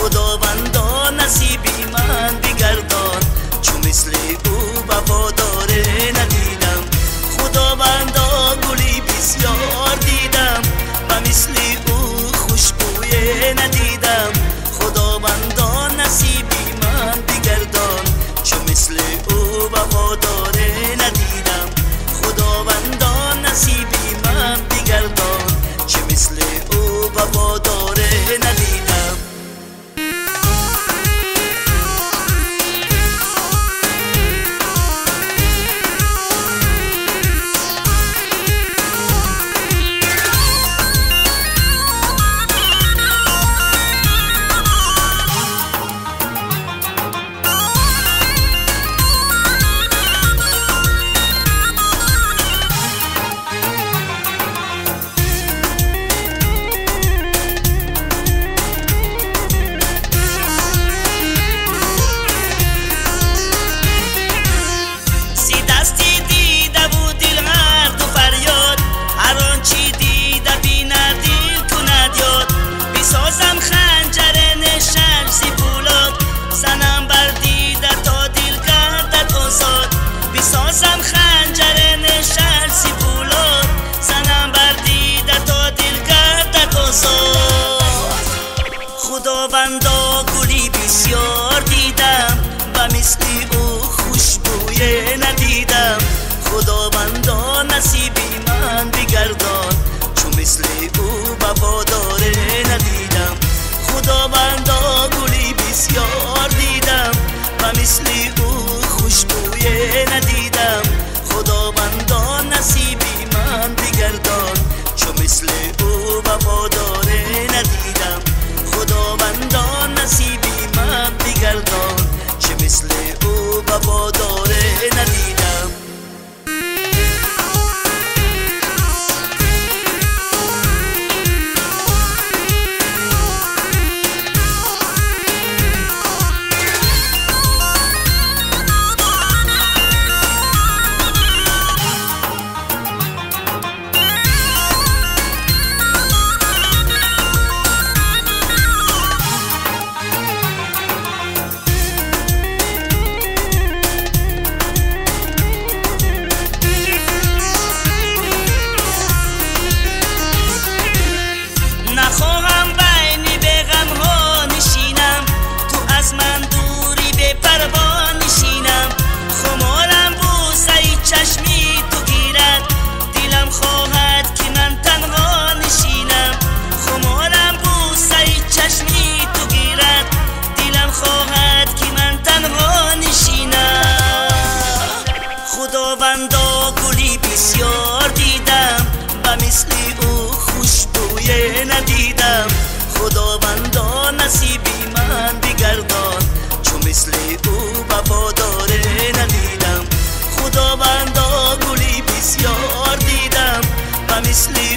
Худовандо насиби ман бигардон, чу мисли ӯ вафодоре надидам. Худовандо гули бисёр дидам, ба мисли ӯ хушбӯе надидам. Худовандо насиби ман бигардон, чу мисли ӯ вафодоре надидам. Худовандо насиби ман бигардон, чу мисли ӯ вафодоре надидам. Худовандо гули бисёр дидам, ба мисли ӯ хушбӯе надидам. Худовандо насиби ман бигардон, чу мисли ӯ вафодоре надидам. Худовандо гули бисёр дидам, ба мисли ӯ хушбӯе надидам. Худовандо насиби ман бигардон, чу мисли ӯ вафодоре надидам. Худовандо насиби ман бигардон, чу мисли ӯ вафодоре надидам. Нахоҳам байни беғамҳо нишинам, ту аз ман дури бепарво нишинам. Хуморам бӯсаи чашми ту гирад, дилам хоҳад ки ман танҳо нишинам. Хуморам бӯсаи чашми ту гирад, дилам хоҳад ки ман танҳо нишинам. Худовандо гули бисёр дидам, ба мисли ӯ хушбӯе надидам. Худовандо насиби ман бигардон, чу мисли ӯ вафодоре надидам. Худовандо гули бисёр дидам, ба мисли